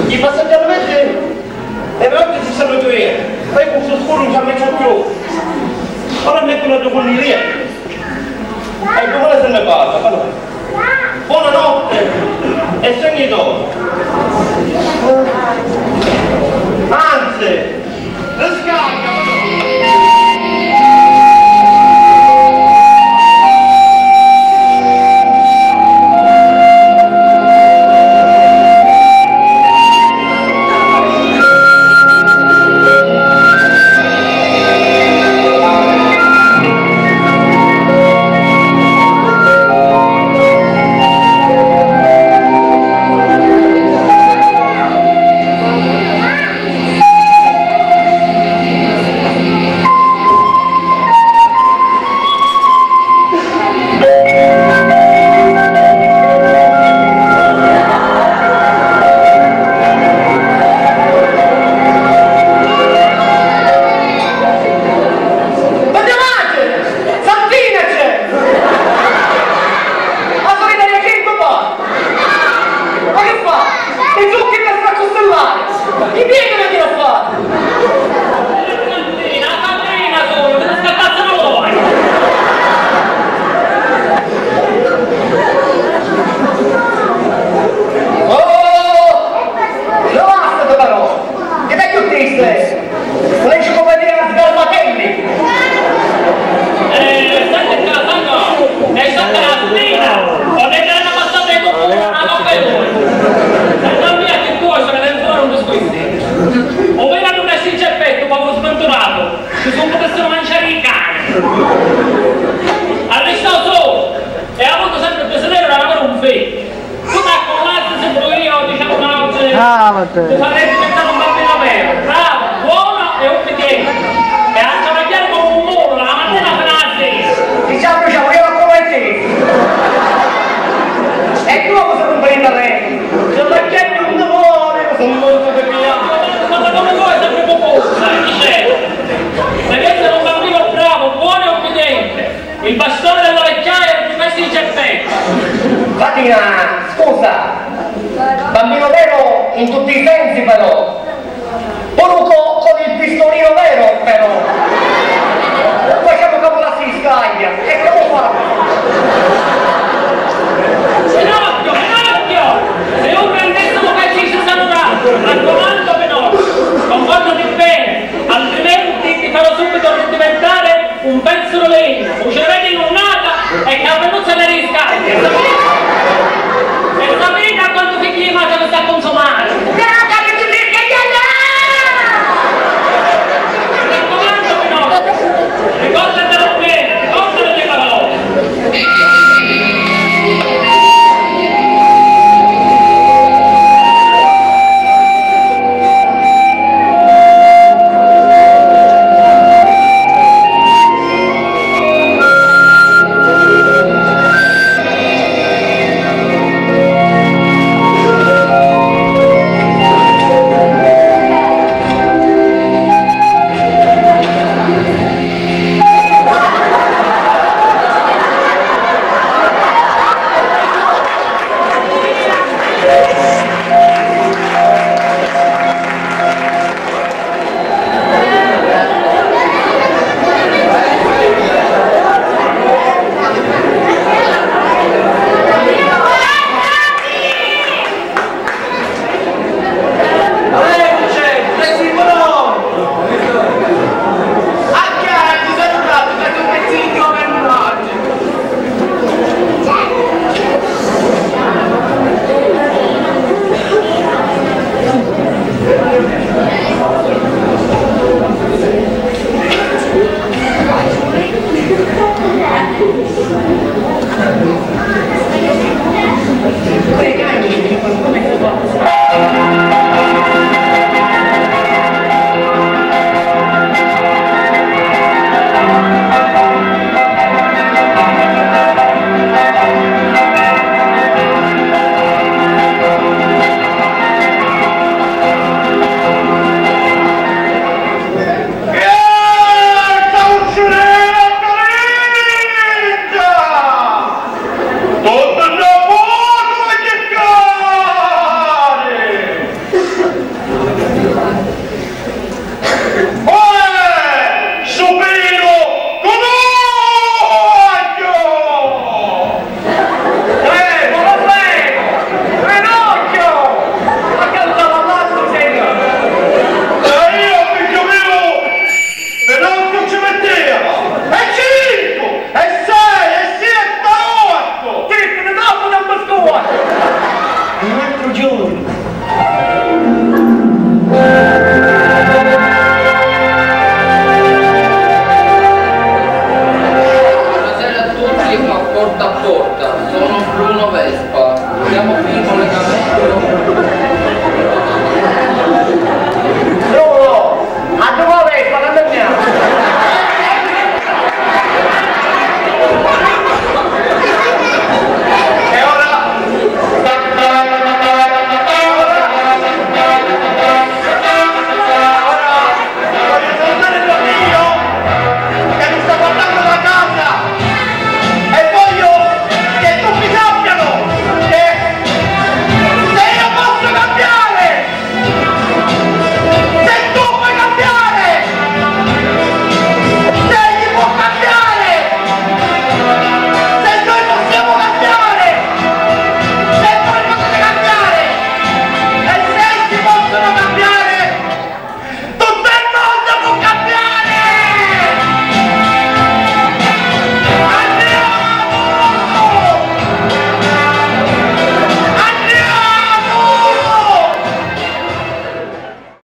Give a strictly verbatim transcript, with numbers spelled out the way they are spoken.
I passaggi a la mente e notti si sanno gioia, poi cu stu scuru non ci ammiccia più. Ora metto una giovanilia. E domani se ne parla, ma no. Buonanotte e sogni d'oro. Anzi, riscalda, ma no. Santina c'è! A solidarietà che fa? Ma che fa? E giù che mi sta costellare! Chi viene a dire a fare? Santina, la santina sono, che sta cazzo vuoi? Oh! No basta però! Che t'è più triste? L'enciclopedia sgarmatelli! Eh, senti qua, sanno, è stata la spina, o ne era passata in comune, ma non per voi. Non mi ha che cuore, se ne deve fare un discorso. O meno non è sincer petto, ma un sventurato, che se non potessero mangiare i cani. Arrestò solo, e ha avuto sempre il desiderio di avere un figlio. Tu t'accollasti, se poi io, diciamo, una notte, ah, vabbè, ti farei diventare un bambino vero, bravo, buono e obbediente. E a travagliare come un muro, dalla mattina fino alla sera. Diciamo, ci vuole come te. E tu cosa non fai da me? Se la gente non ti vuole, io sono molto per mia. Ma come vuoi sempre con voi, sai, dice? Devi essere un bambino bravo, buono e obbediente. Il bastone della vecchiaia è il più mezzo di geppetto. Fatina, scusa. Bambino vero in tutti i sensi, però.